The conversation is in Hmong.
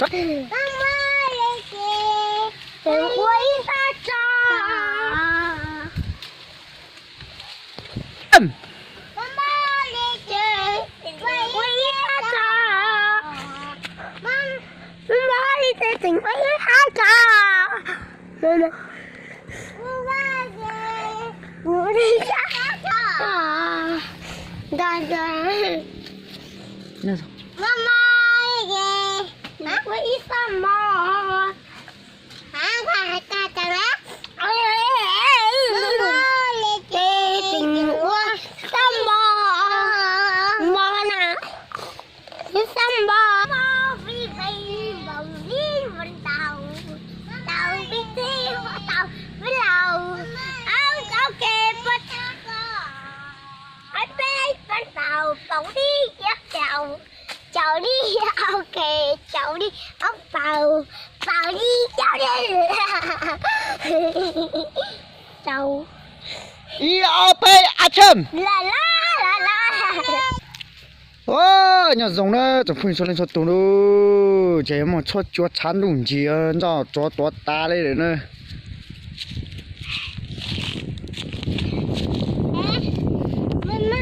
Maj mam li ces ua ib sab tso. Maj mam li ces ua ib sab tso. Maj mam li ces tseem ua ib sab tso. Ua ib sab tso. Maj mam li ces ua ib sab mov. Maj mam li ces tseem ua sab mov. Mov na. Ib sab mov. Mov vij vij npaum li npaum ntaus, ntaus vij txij tau vij laus, aub tau ke pab, aub peb pab ntaus npaum li yog caum, caum li aub ke, caum li aub paus, paus li caum li. Ib ob peb action. Nyob zoo na tsoom phooj ywg txhua leej txhua tus na, ces yuav muaj tshuaj cua tshav ntuj ntsig nroj tsuav tuav tas li lawm na.